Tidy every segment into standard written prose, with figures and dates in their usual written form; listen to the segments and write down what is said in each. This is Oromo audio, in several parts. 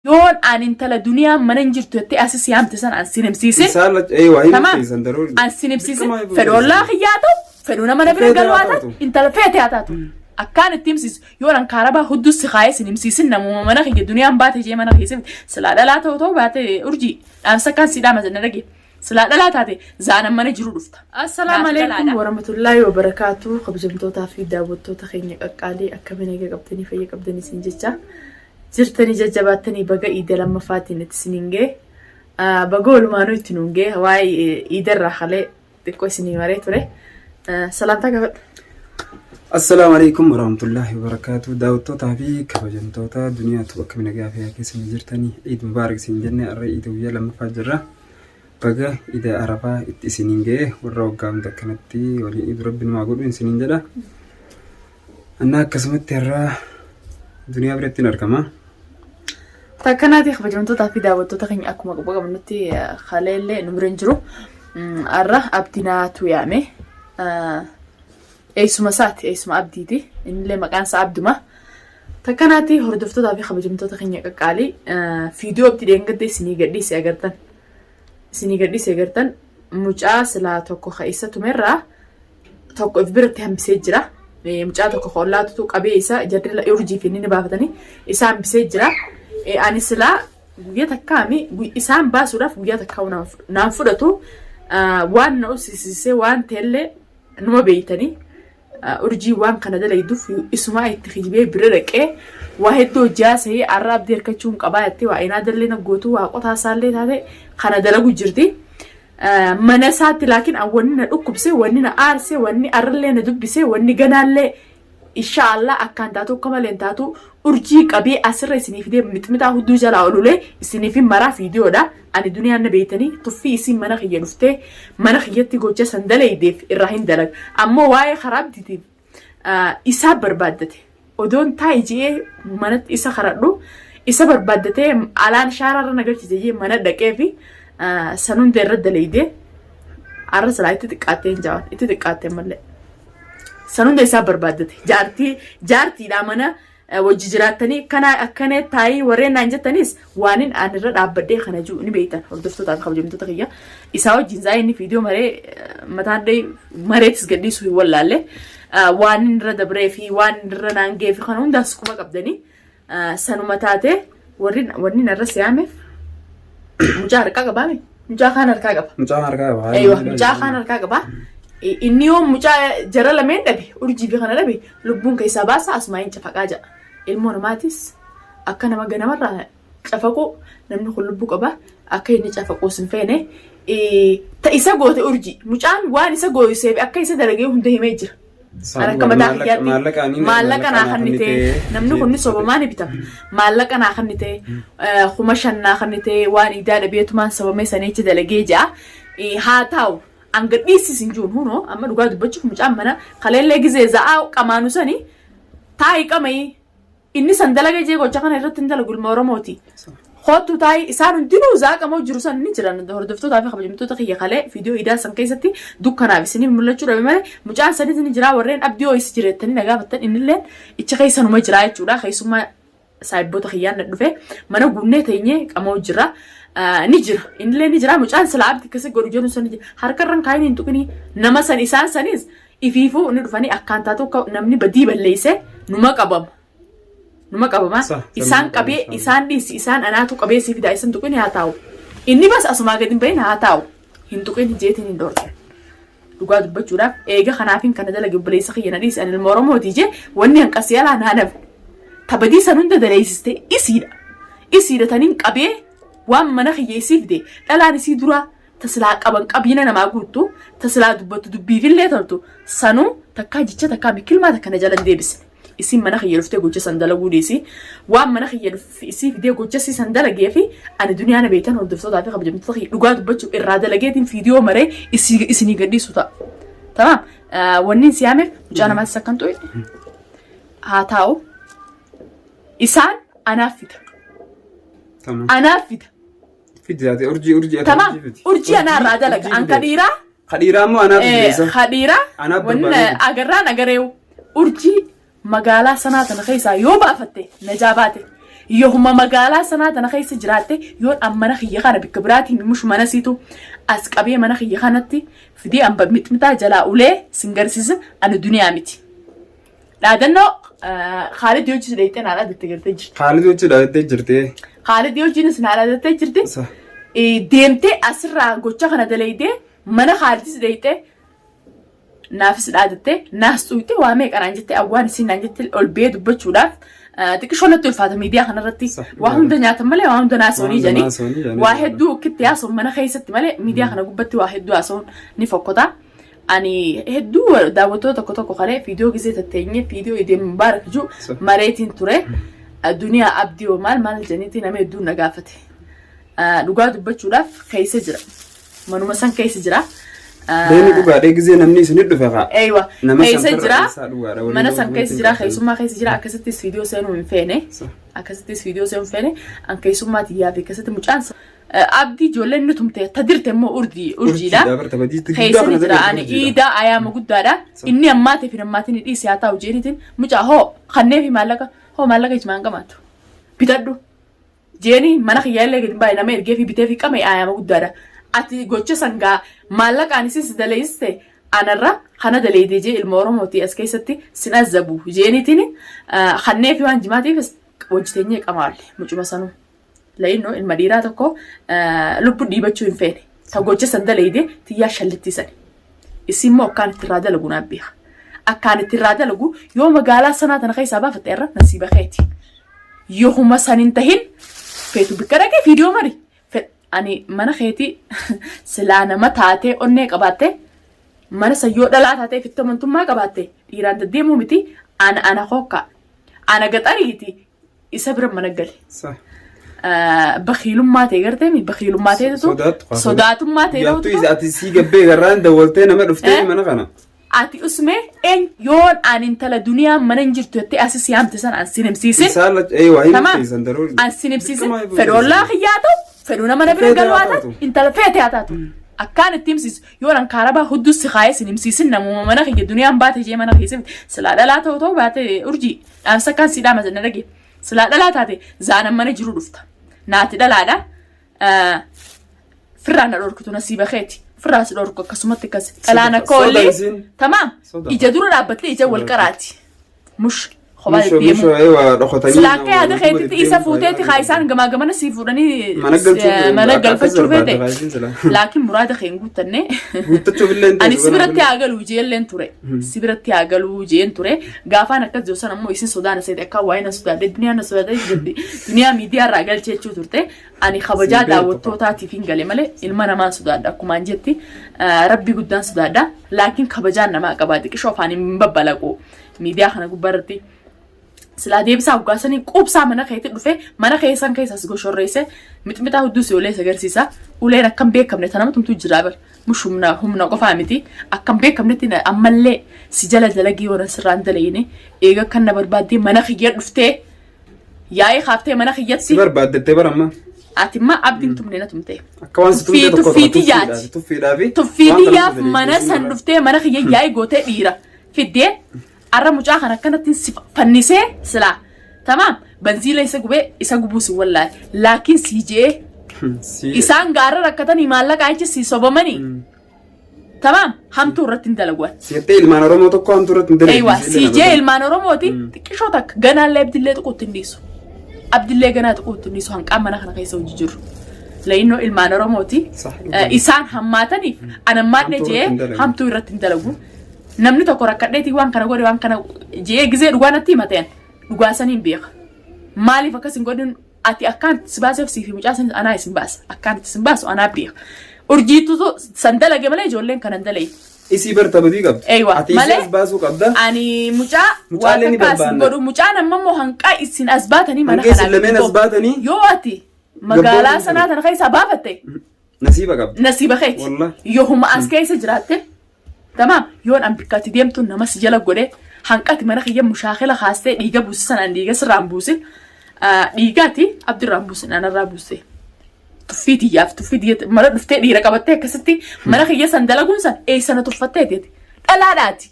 Yoon an intala duniyaan mana hin jirtu jettee asi si yaamte sana an sin himsiisin. Isaan lach ee waa hin Tamaam. keessan daruu. An sin himsiisin. Dirqama eeguu Fedhu ollaa kiyyaa ta'u fedhu nama na bira Feete galu haa haa taatu taatu. intala feete haa taatu. Akkaan itti himsiisu yoon an kaarabaa hudduu si kaayee sin himsiisin namuma mana kiyya duniyaan baate jee mana kiyya si silaa dhalaa ta'u ta'u baate urjii dhaamsa akkaan si dhaama na dhage. Silaa dhalaa taate zaanan mana jiru dhufta. Assalaamu Naaf alaikum dhalaadha. warahmatullaahi wabarakaatu kabajamtootaa fi daawwattoota keenya qaqqaalii akkamiin eega qabdanii fayya qabdanii isin jecha jirtanii jajjabaattanii baga iida lammaffaatiin itti isiniin ga'e baga walumaanuu itti nuun ga'e waa'ee iidarraa kalee xiqqoo isinii maree ture salaamtaa gaafadhu. Assalaamu alaikum warahmatullaahi wabarakaatu. Daawwattootaa fi kabajamtoota duniyaatu akkami nagaa fayyaa keessa ni jirtanii Iid Mubaarak isin jenne har'a Iida guyyaa lammaffaa jirra. Baga Iida Arafaa itti isiniin ga'e warra waggaa hunda akkanatti waliin iidu rabbi numaa godhu isiniin jedha. Annaa akkasumatti har'a duniyaa biratti hin argama. Takkanaati kabajamtootaa fi daawwattoota keenya akkuma quba qabnutti kaleellee nu bira hin jiru. Har'a Abdinaatu yaame. Eessuma isaati, eessuma Abdiiti. Innillee maqaan isaa Abduma. Takkanaati hordoftootaa fi kabajamtoota keenya qaqqaalii fiidiyoo Abdii dheengadda isinii gadhiise agartan. Isinii gadhiise agartan mucaa silaa tokko ka isa tumerraa tokko if biratti hambisee jira. Mucaa tokko ka ollaatutu qabee isa jarri urjii fi inni ni baafatanii isa hambisee jira. Ani silaa guyyaa takkaami isaan baasuudhaaf guyyaa takkaa naan fudhatu waan na obsisiisee waan ta'ellee numa beeytanii urjii waan kana dalayduuf isumaa itti kijibee bira dhaqee waa hedduu hojii haasa'ee arra abdii harkachuun qabaa jettee waa inaa dallee na gootuu waa qotaa isaallee taate kana dalagu jirti. Mana isaatti laakiin wanni na dhukkubse wanni na aarse wanni arrallee na dubbise wanni ganaallee insha Allah akkaan taatu akka malee hin taatu urjii qabee asirra isinii fidee mixmixaa hudduu jalaa olulee isiniif hin maraa fiidiyoodha. Ani duniyaan na beeytanii tuffii isiin mana kiyya dhuftee mana kiyyatti gocha san dalaydeef irraa hin dalaga. Ammoo waa'ee karaa abdiitiif isaa barbaaddate. Odoon taa'i je'ee manatti isa karadhu isa barbaaddatee alaan shaaraarra na galchite jee mana dhaqee fi san hunda irra dalaydee arra silaa itti xiqqaattee hin jaawan itti xiqqaattee mallee. San hunda isaa barbaaddate jaartii jaartiidhaa mana wajji jiraattanii kana akkana taa'ii warreen naan jettanis waanin aan irra dhaabbadhee kana jiru ni beektan hordoftootaa fi kabajamtoota kiyya isaa wajjin zaa'ee inni viidiyoo maree mataan dhee mareetis gadhiisuu hin wallaalle waan inni irra dabree fi waan inni irra naan ga'ee fi kana hundaas quba qabdanii sanuma taate warri wanni narra siyaameef mucaa harkaa qabaame mucaa kaan harkaa qaba. Mucaan harkaa qaba. Eeywa mucaa kaan harkaa qaba. Inni yoo mucaa jara lameen dhabe urjii fi kana dhabe lubbuun keessaa baasa asumaa hin cafaqaa jedha. Ilmoo namaatis akka nama ganamarraa cafaquu namni kun lubbuu qaba akka inni cafaquus hin feene. Ta isa goote urjii mucaan waan isa gooseef akka isa dalagee hunda himee jira. An akka mataa kiyyaatti maallaqa naa kennite namni kun ni sobamaa ni bitama. Maallaqa naa kennite 5000 naa kennite waan idaa dhabeetumaan sabamee saniichi dalagee ja'a. Haa taa'u an gadhiisis hin jiru hunoo amma dhugaa dubbachuuf mucaan mana kaleellee gizee za'aa qamaanu sani taa'i qamayii Inni san dalaga jee gocha kana irratti hin dalagu ilma Oromooti. Koottu taa'i isaan hundinuu zaaqamoo jiru san ni jiran hordoftootaa fi kabajamtoota kiyya kalee viidiyoo idaa san keessatti dukkanaaf isiniif mul'achuu dhabe malee mucaan sanis ni jira warreen abdii hoo isi jireettanii na gaafattan innilleen ichi keessanuma jira jechuudha keessummaa saayibboota kiyyaan na dhufe mana guunnee teenyee qamoo jira. Ni jira innillee ni jira mucaan sila abdi akkasi godhu jedhu san ni jira harkarran kaayin hin tuqinii nama san isaan sanis Ifiifuu ni dhufanii akkaan taatu akka namni badii balleeyse numa qabama. Numa qabama. Sa, Isaan numa qabee qabama. isaan dhiisi isaan anaatu qabee si fidaa isan tuqin haa taa'u. Inni bas asumaa gadi hin bahin haa taa'u. Hin tuqin jeetiin hin dhoortan. Dhugaa dubbachuudhaaf eega kanaafin kana dalage obboleessa kiyya na dhiisi ani ilma Oromooti jee wanni hanqasii alaa naa nafne. Ta badii san hunda daleessiste isiidha. Isiidha taniin qabee waan mana kiyya isii fide dhalaan isii duraa ta silaa qaban qabiina namaa guuttu ta silaa dubbattu dubbiifillee toltu sanuu takkaa jecha takkaa mikilmaa takka na jala hin deebisne. Isiin mana kiyya dhuftee gocha san dalaguu dhiisi. Waan mana kiyya isii fidee gocha isii san dalagee fi ani duniyaa na beektan hordoftootaa fi kabajamtoota kiyya dhugaa dubbachuuf irraa dalageetiin fiidiyoo maree isii isinii gadhiisu ta'a. Tamaam wanni si yaameef mucaa namaas akkan xu'e haa taa'u. Isaan anaaf fida. Tamam. Anaaf fida. Fidi ati urjii urjii ati Tamaam. urjii fidi. Urjii anaa irraa dalaga. Urjii An ka fidi. dhiiraa Ka dhiiraa immoo anaaf bilisa. ka dhiiraa Anaaf wanni barbaadee. agarraan agareewu. Urjii magaalaa sanaa tana keessaa yoo baafatte najaa baate. Yohuma magaalaa sanaa tana keessa jiraatte yoon an mana kiyya kana bikka biraatiin mush mana siitu as qabee mana kiyya kanatti fidee an mixmixaa jalaa ulee sin garsiisin ani duniyaa miti. Dhaadannoo Khaalid wajjin dheeyxee naa dhaadatte gartee jirti. Khaalid wajjin dhaadattee jirti. Khaalid wajjinis naa dhaadattee jirti. Deemtee asirraa gocha kana dalaydee mana Khaalidis dheeyxee naafis dhaadattee naas xuuxxee waa meeqa naan jettee awwaan isiin naan jettee ol ba'ee dubbachuudhaaf xiqqishoo natti ulfaata miidiyaa kanarratti waa hunda nyaatan malee waa hunda naasa'anii jedhanii waa hedduu okkitti haasa'u mana keessatti malee miidiyaa kana gubbatti waa hedduu haasa'uun ni fokkota. Ani hedduu daawwattoota tokko tokko kalee viidiyoo gisee tatteenye viidiyoo idee mubaarak jiru mareetiin ture. Duniyaa abdii hoo maal maal jedhaniitii nama hedduun na gaafate. Dhugaa dubbachuudhaaf keessa jira. Manuma san keessa jira. Deemi dhugaadhee gizee namni isinit dhufe kaa. Eeywa Nama keessa san jira. irraa dhugaadha. Waliin Mana san keessa jira. waliin Keessummaa keessa jira. Akkasittis viidiyoo seenuu hin feene. Akkasittis viidiyoo seenuu hin feene. An keessummaa tiyyaa fi akkasitti mucaan Abdii ijoolleen ni tumte ta dirte immoo urjii urjiidha. Urjiidha, barta badii guddaa Keessa ni kana jira ta'e ani urjiidha. iidaa ayaama guddaadha. Inni ammaatee fi nammaatiin dhiisi haa ta'u jeenitiin mucaa hoo kannee fi maallaqa hoo maallaqa ijumaan qabaatu bitadhu jeeni mana kiyyaa illee gadi baay'ee nama ergee fi bitee fi qame ayaama guddaadha. Ati gocha sangaa maallaqaan isin si daleessite anarra kana daleeyde jee ilma Oromooti as keessatti sin azabu jeenitiin kannee fi waan jimaatiif hojjeteenyee qamaalle mucuma sanuu. La'innoo ilma dhiiraa tokko lubbu dhiibachuu hin feene. Ta gocha san dalayde tiyyaa shallittii sani. Isin immoo akkaan itti irraa dalagu naaf beeka. Akkaan itti irraa dalagu yoo magaalaa sanaa tana keessaa baafatte irra nasiiba keeti. Yohuma san hin tahin feetu bikka dhaqee viidiyoo mari. Ani mana keetii silaa nama taatee onnee qabaatte mana san yoo dhalaa taatee ofitti amantummaa qabaatte dhiiraan deddeemuu miti ana ana kookkaa. Ana gaxariiti isa bira mana gale. Sa. Bakiilummaa ta'e garteemi bakiilummaa ta'etu Sodaattu kaa. sodaatummaa ta'e Yaattu isa ati sii gabbee garraan dawwaltee nama dhuftee Eh? mana kana. Ati usmee een yoon an intala duniyaa mana hin jirtu jettee asi si yaamte san an sin himsiisin. Isaan lach ee waa hin Tamaam. keessan daruu. An sin himsiisin Dirqama eeguu fedhu ollaa kiyyaa ta'u fedhu nama na bira Feete galu haa haa taatu taatu. intala feete haa taatu. Akkaan itti himsiisu yoon an kaarabaa hudduu si kaayee sin himsiisin namuma mana kiyya duniyaan baate jee mana keessa silaa dhalaa ta'u ta'u baate urjii dhaamsa akkaan si dhaama na dhage. Silaa dhalaa taate zaanan mana jiru dhufta. Naati dhalaadha. Firraa na dhorkitu nasiiba keeti. Firraa si dhorku akkasumatti akkas. Dhalaan akka Soda olii. isiin. Tamaam. Soda. Ija dura dhaabbattee ija wal qaraati. Mush. Kophaa Mushoo deddeemuu. mushoo ee waa dhokatanii. Silaa akka yaada keetitti isa fuuteeti haa isaan gamaa gamana sii fuudhanii Mana galchuu mana akka galfachuu barbaadda feete. haa isiin silaa. Laakiin muraada kee hin guuttanne. Guuttachuuf illee hin Ani teessu si biratti ganaa haa galuu jeelleen ture. Si biratti haa galuu jeen ture. Gaafaan akkas jiru sana immoo isin sodaan seete akka waa'ee na sodaadhe duniyaa na sodaadhe jetti. Duniyaa miidiyaa irraa galchee jechuu turte. Ani kabajaa Siin beektu daawwattootaatiif hin gale malee ilma namaan sodaadha akkumaan jetti. Rabbii guddaan sodaadha. Laakiin kabajaan namaa qabaa xiqqishoo afaan hin babbalaqu. Miidiyaa kana gubbaa irratti. Silaa deebisaa hoggaa sanii quubsaa mana keetti dhufe mana keessan keessa si goshorreesse mixmixaa hudduu si ulee si agarsiisa. Uleen akkam beekamne tanama tumtuu jira bar. Mush humna humna qofaa miti. Akkam beekamnetti ammallee si jala dalagii yoo sirraan dalayine eega kan na barbaaddee mana kiyya dhuftee yaa'ii kaaftee mana Si kiyyatti barbaaddattee bara amma. ati immoo abdiin tumne na tumte. Akka waan si tumte tokko Tuffii tiyyaati. Tuffiidhaa fi. Tuffii tiyyaaf mana san dhuftee mana kiyya yaa'ii gootee dhiira fiddee arra mucaa kana akkanatti si fannisee silaa tamaam banziila isa gubee isa gubuu si wallaale laakiin sii je'ee isaan gaarra rakkatanii maallaqa achi si sobamanii tamaam hamtuu irratti hin dalaguwan. Siyattee ilmaan Oromoo tokko hamtuu irratti hin dalagu. Eeywa sii jee ilmaan Oromooti xiqqishoo takka ganaallee abdillee tuquutti hin dhiisu. Abdillee ganaa tuquutti hin dhiisu hanqaan mana kana keessa hojii jiru. La'innoo ilmaan Oromooti Sah, isaan hammaataniif anammaadhe Hamtuu jee irratti hin dalagu. hamtuu irratti hin dalagu. Namni tokko rakkadheetii waan kana godhe waan kana je'ee gizee dhugaa natti himateen dhugaa saniin beeka. Maaliif akkas hin godhin ati akkaan itti si baaseef siifi mucaa sanis anaa isin baasa. Akkaan itti isin baasu anaa beeka. Urjiitutu san dalage malee ijoolleen kana hin dalage. Isii barta badii qabdi. Eeywa, Ati isii malee- as baasuu qabda. Ani mucaa waa Mucaallee ni takka as hin barbaanna. godhu mucaan amma immoo hanqaa isin as baatanii mana Hanqaa isin kanaa lameen gadi as baatanii Yoo ati magaalaa Gabboonni sanaa tana keessaa baafatte nasiiba qabdi. nasiiba keeti. Wallah. Yohuma as keessa jiraatte Tamaam yoon an bikka ati deemtu nama si jala godhe hanqati mana kiyya mushaakila kaastee dhiiga buusisan an dhiiga sirraan buusin dhiiga ati abdirraan buusin anarraa buuste. Tuffii tiyyaaf tuffii tiyya mana dhuftee dhiira qabattee akkasitti mana kiyya san dalaguun san eessa na tuffattee ati dhalaadhaati.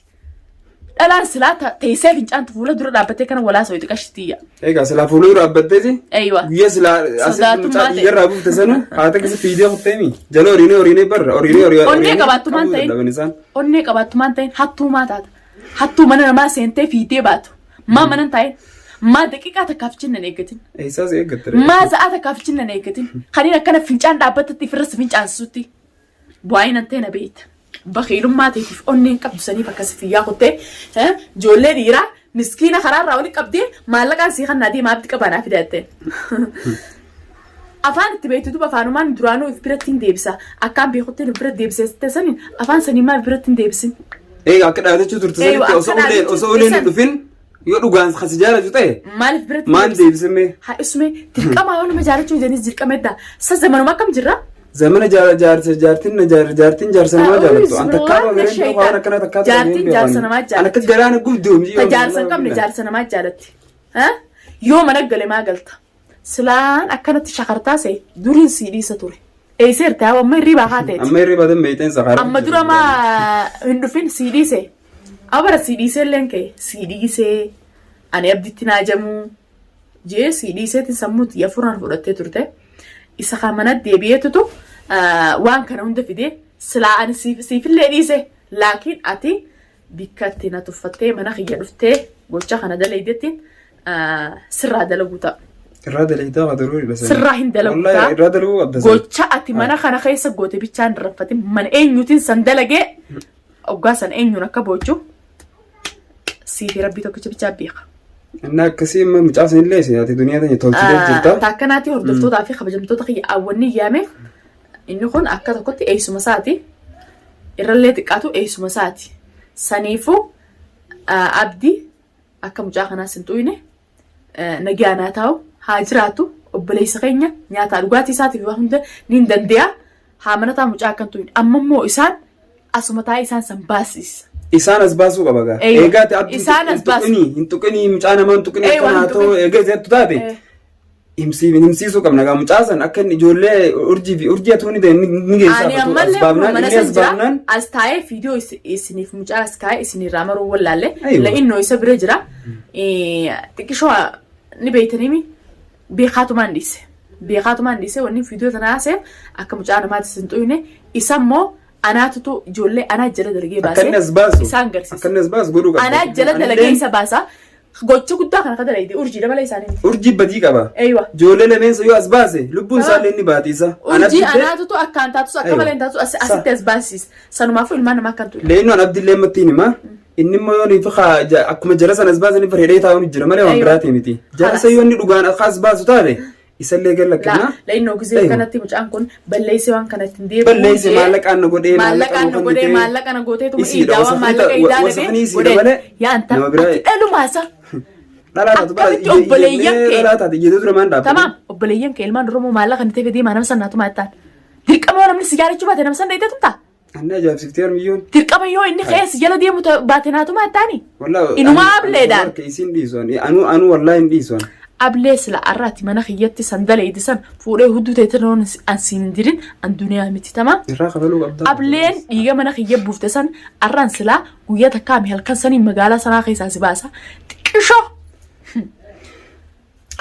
Dhalaan silaa teessee fincaantu fuula dura dhaabbattee kana walaa soyiti qashitiyya. Egaa silaa fuula dura dhaabbatteeti. Eeywa. Guyyaa silaa asitti Sodaatummaa mucaa ta'e. dhiigarraa buufte sanu haata keessa fiidee kutteemi. Jala horiinee horiinee barra horiinee horiinee. Onnee qabaattumaan qabuu ta'in. dadhaban isaan. Onnee qabaattumaan ta'in hattuumaa taata. Hattuu mana namaa seentee fiidee baatu. Maa mana hin taa'in. Maa daqiiqaa takkaaf cinna hin eeggatin. Eessaas eeggatte. Maa za'aa takkaaf cinna hin eeggatin. Kaniin akkana fincaan dhaabbatatti ofirra si fincaansisutti. Bu'aa hin ta'e na beekta. Bakiilummaa teetiif onneen qabdu saniif akkasi fiyyaa kuttee ijoollee dhiiraa miskiina karaarraa wali qabdee maallaqaan sii kannaa deemaa abdi qabaa naa fida jetteen. Afaan itti beektu duba afaanumaan duraanuu if biratti hin deebisa. Akkaan beekuttiin if bira deebisee saniin afaan sanii maa if biratti hin deebisin. Egaa akka dhaadachuu turte Eeyyuu, sanitti osoo akka uleen dhaadachuu osoo uleen hin turte dhufin yoo dhugaan kasi jaalatu ta'e Maaliif biratti maan deebisa? deebisame Haa isume dirqamaa yoo nama jaalachuu jedhanis dirqama edda. Sa zamanuma akkam jirra? Zamana jaarsa jaartin na jaartin jaarsa namaa jaalattu. An takkaa A'uuzu bagareen billahi waan akkana takkaa Jaartiin jaarsa namaa An jaalatti. akka garaana gubdu. Ta jaarsa hin qabne jaarsa namaa jaalatti. Ha? Yoo mana gale maa galta? Silaan akkanatti shakartaa se'e duriin sii dhiisa ture. Eeyseerta yaa amma hirriibaa kaateeti. Amma hirriba tan meeyxeen sakaara. Amma dura maa hin dhufin sii dhiise. Abara sii dhiisee illeen ka'e sii dhiisee ani abditti naajamuu jee sii dhiiseetiin sammuu tiyya furaan fudhattee turte. Isa kan mana deebi'eetutu waan kana hunda fidee silaa ani siifillee dhiise laakiin ati bikkatti na tuffattee mana kiyya dhuftee gocha kana dalaydetti sirraa dalaguu ta'a. Irraa dalagdaa qadaruu dha. Sirraa hin dalagu ta'a. Irraa dalaguu qabda. sana. Gocha ati mana kana keessa goote bichaan irranfatin mana eenyuutiin san dalagee oggaa san eenyuun akka boochu siifi rabbii tokkicha bichaa beeka. Inni akkasii amma mucaa sanillee isin ati duniyaa tanya tolchitee jirta. Taakkanaati hordoftootaa fi kabajamtoota kiyya awwanni yaameef inni kun akka tokkotti eessuma isaati. Irrallee xiqqaatu eessuma isaati. Saniifuu abdii akka mucaa kanaas hin xuyne nagaan haa taa'u haa jiraatu obboleessa keenya nyaataa dhugaatii isaatiif waan hunda ni hin dandee'a. Haa mana taa'u mucaa akka hin xuyne. Amma immoo isaan asuma taa'ee isaan san baasisa. Isaan as baasuu qaba gaa. Eeywa. Eegaa ati abdii Isaan as hin tuqinii hin tuqinii mucaa namaa hin tuqinii Eeywa, akkana hin haa ta'u tuqin. eegaa isatti taate. Himsiisuu qabna gaa mucaa san akka inni ijoollee urjii fi urjii atuu ni ni geessaa Ani as ammallee kunoo baafnaan mana inni san as jira. baafnaan As taa'ee viidiyoo isiniif mucaa as kaa'ee isinirraa maruu wallaalle. Aywa. La'innoo isa bira jira. Xiqqishoo ni beeytaniimi beekaatumaan dhiise. Beekaatumaan dhiise wanni viidiyoo tana haaseef akka mucaa namaatis hin xuyne isa immoo anaatutu ijoollee anaa jala dalagee akka inni baasee as baasu isaan garsiisa. akka inni as baasu godhuu qabda. Anaa jala dalagee isa baasa. Gocha guddaa kana ka dalagde urjiidha malee isaanii miti. Urjii badii qaba. Eeywa. Ijoollee lameensa yoo as baase lubbuun isaallee inni baati isa. Urjii anaatutu akkaan taatus akka Eeywa. malee hin taatus asitti as baasisa. Sanumaafuu ilmaan namaa akkan tuqe. Leennu an abdillee ammatti hin hima. Inni immoo yoo niif akkuma jara sana as baasan fayyadee taa'uun jira malee waan Eeywa. biraati miti. Jara Khalas. isa yoo inni dhugaan akka as baasu taate isallee gad lakkifna. La'innoo gizee Eeywa. kanatti mucaan kun balleessee waan kana ittiin deebi'u. Balleessee maallaqaan na godhee maallaqaan na godhee maallaqa na gootee tuma Isiidha, iidaa waan wasafni maallaqa iidaa wasafni dhabee isiidha godhee. malee Yaa anta nama biraa- ati dhalumaasa. Dhalaa taatu bara Akkamitti obboleeyyan kee- dhalaa taate iyyatee dura maan dhaabbate. Tamaam obboleeyyan kee ilmaan Oromoo maallaqa ni ta'e deemaa nama sannaatu maattaan. Dirqama yoo namni si jaalachuu baate nama san dheeyteetu ta'a. Anna ajaa'ibsiiftee harmiyyoon. Dirqama yoo inni ka'ee si jala deemu baate naatuma taani. Wallaahi Inumaa ableedhaan. Harka isiin dhiisu ani anuu anuu wallaahi hin dhiisu ani. Ablee sila arraati mana kiyyatti sandala itti san fuudhee hudduu ta'e tan an siin hin dirin an duniyaa miti tamaam. Irraa kafaluu qabda. Ableen dhiiga mana kiyya buufte san arraan silaa guyyaa takkaa mi halkan saniin magaalaa sanaa keessaa si baasa. Xiqqishoo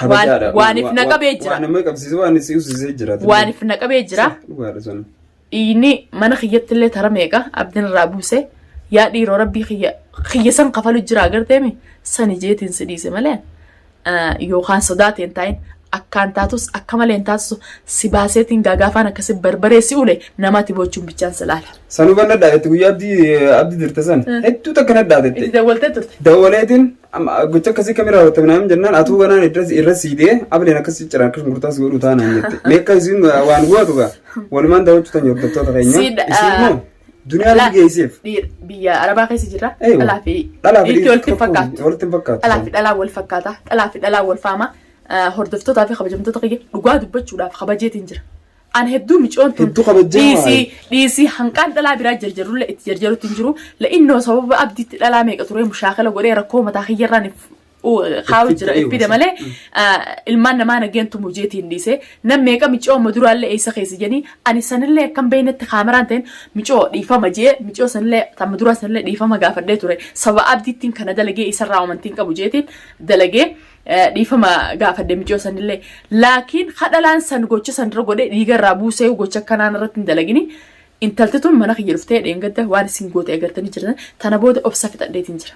Kabajaadha. Waaniif na qabee jira. Waan nama qabsiisu waan si usisee jira. Waaniif na qabee jira. Dhugaadha sun. Dhiigni mana kiyyatti illee tara meeqa abdin irraa buuse yaa dhiiroo rabbii kiyya kiyya san kafalu jira agarteemi sani jeetiin si dhiise malee yookaan sodaateen taa'in akkaan taatus akka malee hin taatus si baaseetiin gaagaafaan akkasi barbaree si ule namatti boochuun bichaan si laala. Sanuu kan nadhaadhetti guyyaa abdii abdii dirte san hedduu takka nadhaadhette. Itti dawwaltee turte. Dawwaleetiin gocha akkasii kamii raawwattame naan jennaan atuu ganaan irra siidee ableen akkas cicciran akka shunkurtaas godhu taanaan jette. Mee akka isiin waan gootu gaa walumaan daawwachuu tan hordoftoota keenya. Siidha, Isiin immoo duniyaa ni geesseef. Biyya Arabaa keessa jirra. Eeyyuu. Dhalaa fi Dhalaa fi dhiirti walitti hin tokko fakkaattu. Walitti hin fakkaattu. Dhalaa fi dhalaa wal fakkaata. Dhalaa fi dhalaa wal faama. Hordoftootaa fi kabajamtoota kiyya dhugaa dubbachuudhaaf kabajeetiin jira. An hedduu micoon tun Hedduu kabajjee dhiisii waa'ee. dhiisii hanqaan dhalaa biraa jarjarullee itti jarjarutti hin jiru. La'innoo sababa abdiitti dhalaa meeqa turee mushaakala godhee rakkoo mataa kiyyarraan Kaa'u jira Itti iffide malee ilmaan namaa nageen tumu jeetiin dhiise. Nam meeqa micoo amma duraallee eessa keessa jedhanii ani sanillee akkam beeknetti kaameraan ta'een micoo dhiifama jee micoo sanillee amma duraa sanillee dhiifama gaafadhee ture. Sababa abdiittiin kana dalagee isarraa amantiin qabu jeetiin dalagee dhiifama gaafadhe micoo sanillee. Laakiin hadhalaan san gocha san dura godhee dhiiga irraa buusee gocha akkanaan irratti hin dalagini. Intalti tun mana kiyya dhuftee dheengadda waan isin goote agartanii jirtan tana booda obsa fixadheetiin jira.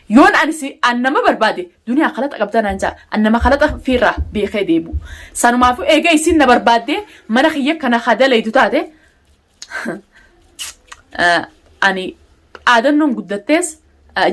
Yoon ani si an nama barbaade duniyaa kalaxa qabda naan ja'a an nama kalaxa fiirraa beekee deebu. Sanumaafuu eega isin na barbaaddee mana kiyya kana haa dalaydu taate ani dhaadannoon guddattees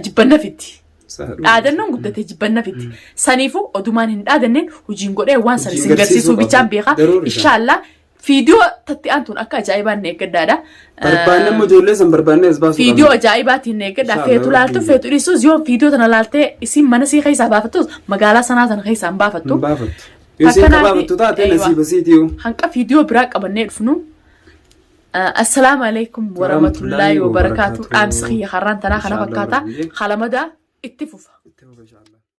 jibbanna fitti. Dhaadannoon guddatee jibbanna fitti. Saniifuu odumaan hin dhaadanneen hojiin godhee waan san Hojiin isin garsiisuu garsiisuu bichaan qaba. beekaa. Daruuri isaa. Inshaallah Fiidiyoo tatti aantuun akka ajaa'ibaan na eeggadhaadha. Barbaanne immoo ijoollee san barbaanne as baasuu Fiidiyoo qabna. ajaa'ibaatiin na eeggadha. Inshallah Feetu laaltu rabbiin. feetu dhiisus yoo fiidiyoo tana laaltee isin mana sii keessaa baafattus magaalaa sanaa tana keessaa hin baafattu. Hin baafattu. Yoo isiin Takkanaati, qabaafattu taate eeywa. nasiiba siitiyu. Hanqa fiidiyoo biraa qabannee dhufnu. Assalaamu alaikum warahmatullaahi wabarakaatu. Dhaamsi kiyya har'aan tanaa kana Inshallah fakkaata. rabbiin. Halamadaa itti fufa.